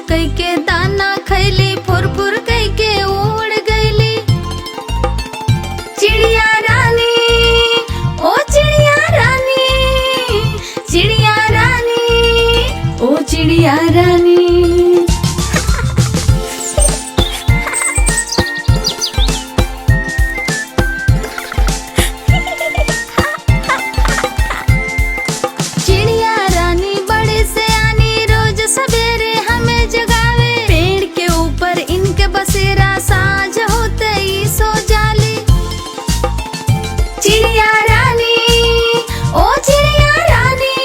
मकई के दाना खैली, फुर फुर कई के उड़ गईली। चिड़िया रानी ओ चिड़िया रानी, चिड़िया रानी ओ चिड़िया रानी। चिड़िया रानी बड़े से आनी, रोज सवेरे हमें जगावे। पेड़ के ऊपर इनके बसेरा, साँझ होते ही सो जाली। चिड़िया रानी ओ चिड़िया रानी,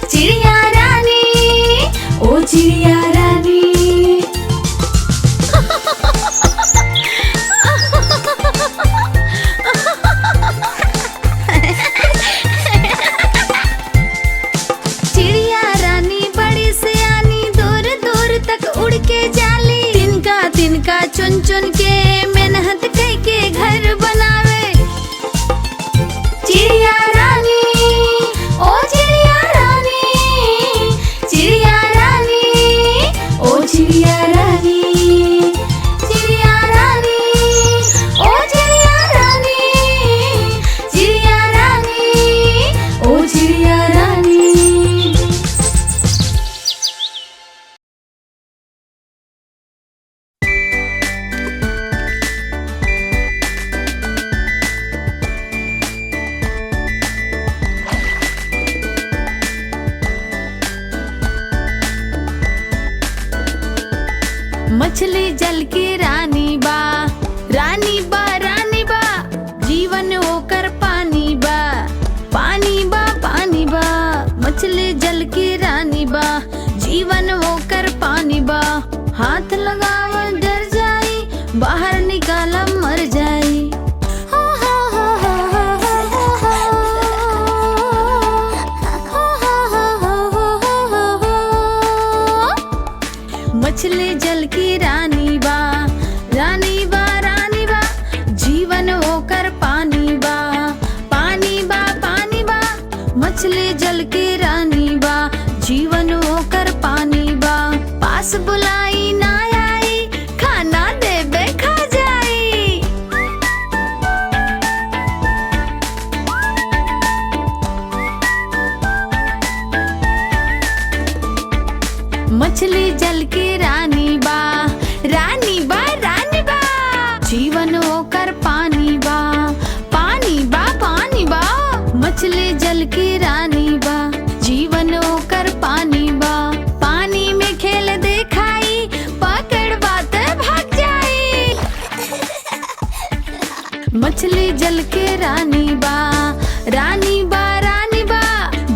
चिड़िया रानी ओ चिड़िया रानी। चिड़िया रानी बड़ी सयानी, दूर दूर तक उड़ के जाली। तिनका तिनका चुन चुन के मेहनत कई के घर बनावे। चिड़िया रानी ओ चिड़िया रानी, चिड़िया रानी ओ चिड़िया रानी। चिड़िया रानी ओ चिड़िया रानी, चिड़िया रानी ओ चिड़िया रानी। मछली जल की रानी बा, रानी बा रानी बा, जीवन होकर पानी बा, पानी बा पानी बा। मछली जल की रानी बा, जीवन होकर पानी बा। हाथ लगाव डर जाई, बाहर निकाला मर जाई। हा हा हा हा हा हा हा हा हा हा हा हा। मछली जल की रानी बा, रानी बा रानी बा, जीवन होकर पानी बा, पानी बा पानी बा। मछली जल की रानी बा, जीवन होकर पानी बा। पास बुलाई ना आई, खाना देबे खा जाई। मछली जल की रानी बा, रानी बा रानी बा, जीवन होकर पानी बा, पानी बा पानी बा। मछली जल की रानी बा, जीवन होकर पानी बा। पानी में खेल दिखाई, पकड़ बात भाग जाई। मछली जल के रानी बा, रानी बा रानी बा,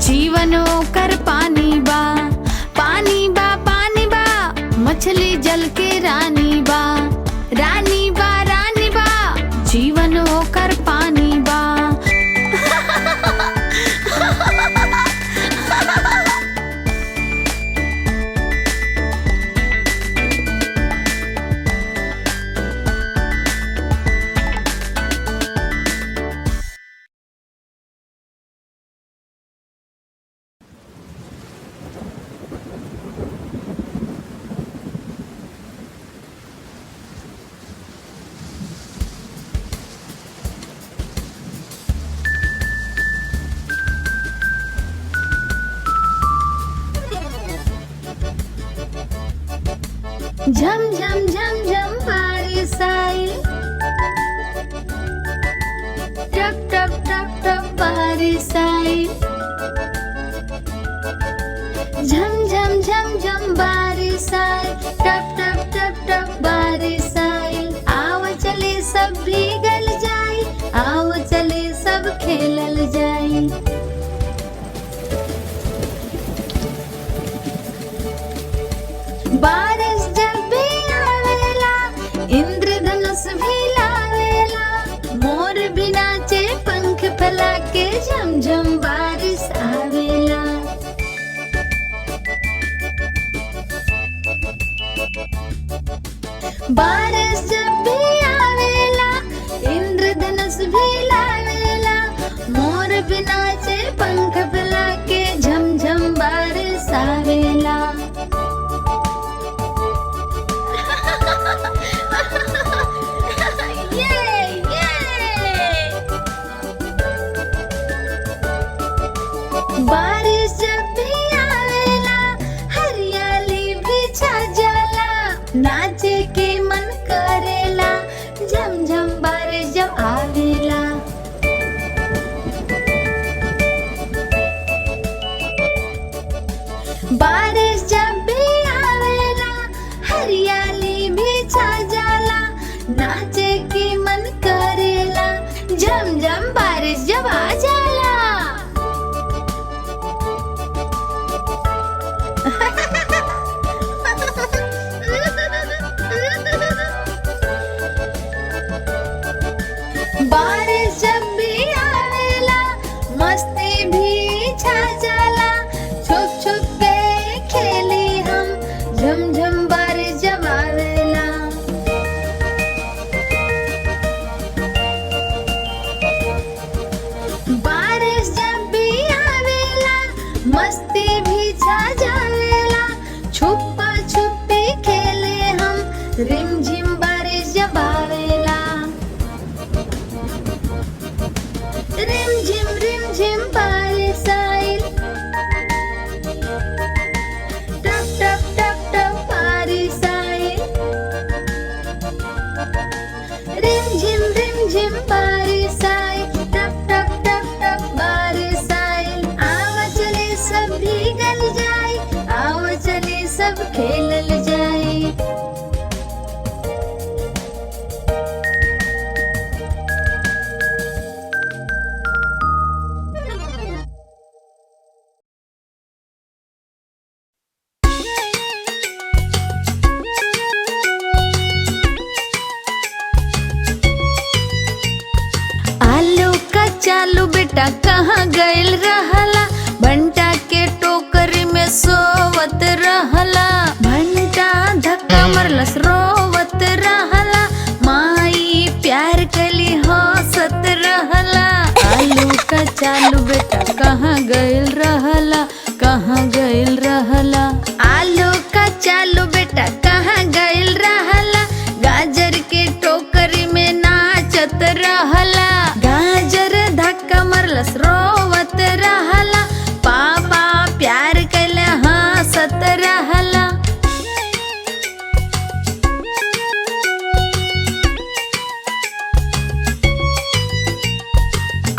जीवन होकर पानी बा, पानी बा पानी बा। मछली जल के रानी बा, रानी बा रानी बा, जीवन होकर पानी बा। झम झम झम झम बारिश आई, टप टप टप टप बारिश आई। झम झम झम झम बारिश आई, टप टप टप टप बारिश आई। आओ चले सब भीगल जाई, आओ चले सब खेलल जाई। बारिश जब भी आवेला, इंद्रधनुष भी लावेला। मोर भी नाचे पंख फैला के, झमझम बारिश आवेला। बारिश जब भी आवेला, इंद्रधनुष भी लावेला। मोर भी नाचे पंख फैला के, झमझम बारिश आवेला। झमझम बारिश जब आ जाला। बारिश जब भी आवेला मस्ती भी छा जाला, छुप छुप के खेली हम झमझम बारिश जब आवेला। बारिश जब भी आवेला मस्ती भी छा जावेला, छुपा छुपी खेले हम रिमझिम बारिश जब आवेला। रिमझिम रिमझिम बारिश आइल, टप टप टप टप बारिश आइल, रिमझिम रिमझिम बारिश आइल, टप टप टप टप बारिश आइल। आव चले सब भीगल जाई, आव चले सब खेलल जाई। आलू का चालू बेटा कहाँ गइल रहला, भंटा के टोकरी में सोवत रहला, भंटा धक्का मरलस रोवत रहला, माई प्यार कली हंसत रहला। आलू का चालू बेटा कहाँ गइल रहला, कहाँ गइल रहला। आलू का चालू बेटा कहाँ गइल रहला, गाजर के टोकरी में नाचत रहला, गाजर धक्का मरलस रोवत रहला, पापा प्यार कैले हंसत रहला।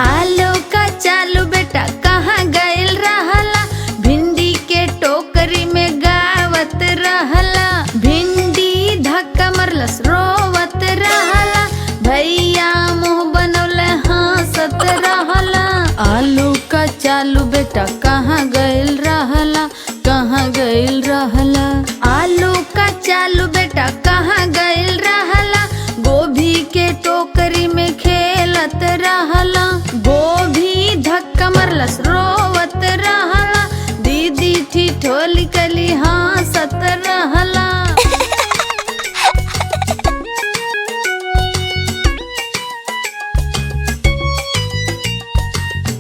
आलू का चालू बेटा कहाँ गइल रहला, भिंडी के टोकरी में गावत रहला, भिंडी धक्का मरलस रोवत रहला, भैया मुंह बनौले हंसत रहला। आलू का चालू बेटा कहाँ गइल रहला, कहाँ गइल रहला। आलू का चालू बेटा कहाँ गइल रहला, गोभी के टोकरी में खेलत रहला, गोभी धक्का मरलस रोवत रहला, दीदी ठिठोली कली हंसत रहला।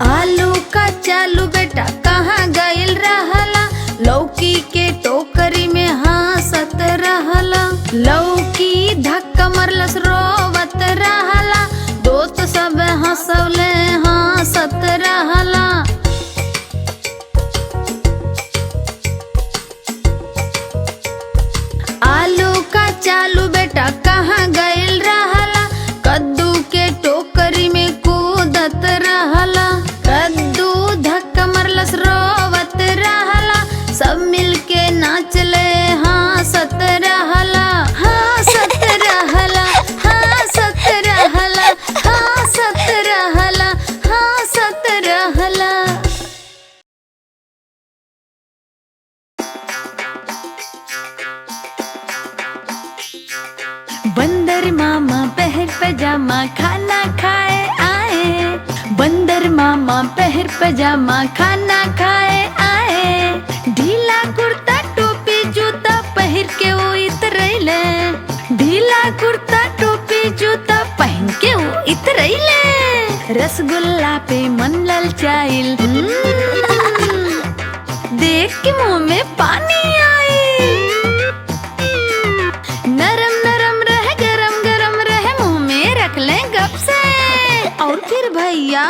आलू का चालू बेटा कहाँ गइल रहला, लौकी के टोकरी में हंसत रहला, लौकी धक्का मरलस रोवत रहला, दोस्त सब हंसौले हंसत रहला। आलू का चालू बेटा कहाँ गइल रहला, कद्दू के टोकरी में कूदत रहला, कद्दू धक्का मरलस रोवत रहला, सब मिलके नाचले हंसत रहला, हंसत रहला, हंसत रहला, हंसत रहला, हंसत रहला। बंदर मामा पहर पजामा खाना खाए आए, बंदर मामा पहर पजामा खाना खाए आए, ढीला कुर्ता टोपी जूता पहिर के वो इतरैले, ढीला कुर्ता टोपी जूता पहन के वो इतरैले, रसगुल्ला पे मन ललचाइल, देख के मुंह में पानी आए, नरम नरम रहे गरम गरम रहे मुंह में रख ले गप से। और फिर भैया,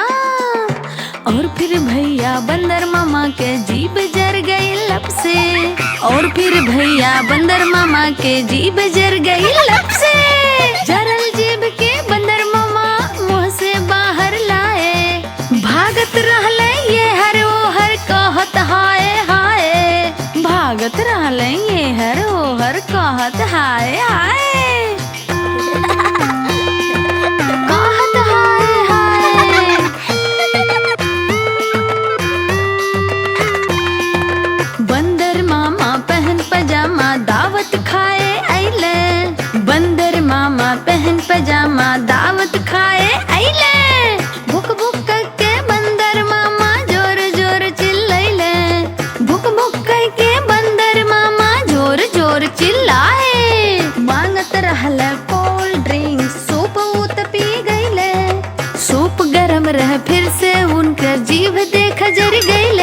और फिर भैया बंदर मामा के जीभ जर गई लब से, और फिर भैया बंदर मामा के जीभ जर गई लब से। जरल जीभ के बंदर मामा मुंह से बाहर लाए, भागत रहले ये हर ओ हर कहत हाय हाय, भागत रहले ये हर ओ हर कहत हाय हाय, कहत हाय हाय। जोर चिल्लाए। मांगत रहल कोल्ड ड्रिंक सूप उत पी गईले। सूप गरम रह फिर से उनकर जीभ देख जर गईले।